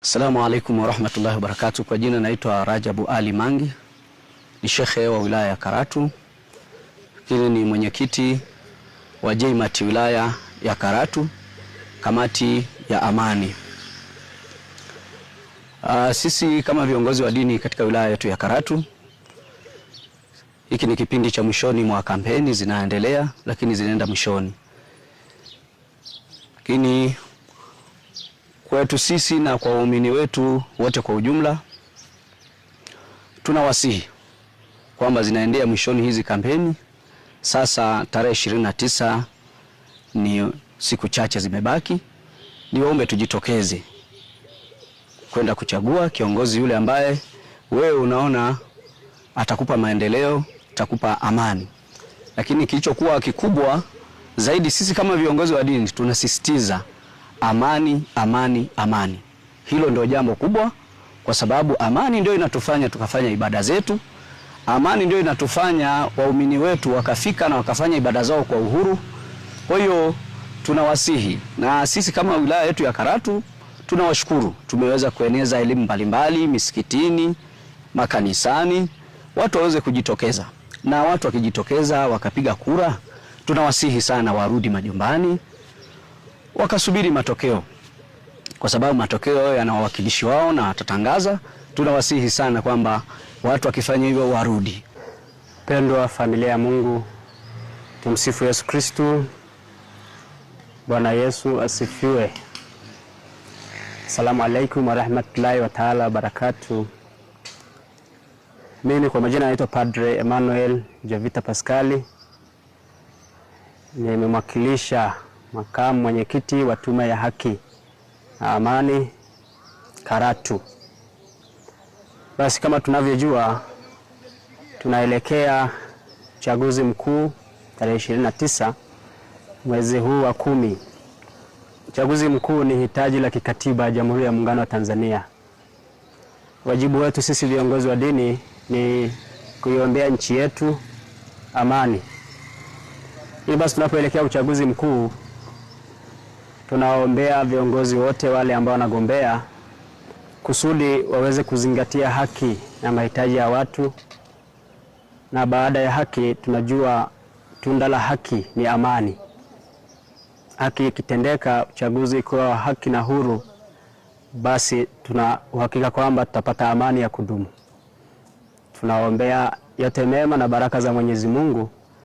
Assalamu alaikum warahmatullahi wabarakatuh. Kwa jina naitwa Rajabu Ali Mangi, ni shekhe wa wilaya ya Karatu, lakini ni mwenyekiti wa JMAT wilaya ya Karatu, kamati ya amani. Sisi kama viongozi wa dini katika wilaya yetu ya Karatu, hiki ni kipindi cha mwishoni mwa kampeni zinaendelea, lakini zinaenda mwishoni, lakini kwetu sisi na kwa waumini wetu wote kwa ujumla, tunawasihi kwamba zinaendea mwishoni hizi kampeni. Sasa tarehe 29 ni siku chache zimebaki, niwaombe tujitokeze kwenda kuchagua kiongozi yule ambaye wewe unaona atakupa maendeleo, atakupa amani. Lakini kilichokuwa kikubwa zaidi, sisi kama viongozi wa dini tunasisitiza amani, amani, amani. Hilo ndio jambo kubwa, kwa sababu amani ndio inatufanya tukafanya ibada zetu. Amani ndio inatufanya waumini wetu wakafika na wakafanya ibada zao kwa uhuru. Kwa hiyo tunawasihi, na sisi kama wilaya yetu ya Karatu tunawashukuru, tumeweza kueneza elimu mbalimbali misikitini, makanisani, watu waweze kujitokeza, na watu wakijitokeza wakapiga kura, tunawasihi sana warudi majumbani wakasubiri matokeo, kwa sababu matokeo yana wawakilishi wao na watatangaza. Tunawasihi sana kwamba watu wakifanya hivyo warudi. Pendwa familia ya Mungu, tumsifu Yesu Kristu. Bwana Yesu asifiwe. Asalamu alaikum warahmatullahi wataala wabarakatu. Mimi kwa majina naitwa Padre Emmanuel Jovita Pascali, nimemwakilisha makamu mwenyekiti wa Tume ya Haki na Amani Karatu. Basi kama tunavyojua, tunaelekea uchaguzi mkuu tarehe 29 mwezi huu wa 10. Uchaguzi mkuu ni hitaji la kikatiba ya Jamhuri ya Muungano wa Tanzania. Wajibu wetu sisi viongozi wa dini ni kuiombea nchi yetu amani. Ili basi tunapoelekea uchaguzi mkuu tunawaombea viongozi wote wale ambao wanagombea kusudi waweze kuzingatia haki na mahitaji ya watu, na baada ya haki tunajua tunda la haki ni amani. Haki ikitendeka, uchaguzi ukiwa wa haki na huru, basi tuna uhakika kwamba tutapata amani ya kudumu. Tunaombea yote mema na baraka za Mwenyezi Mungu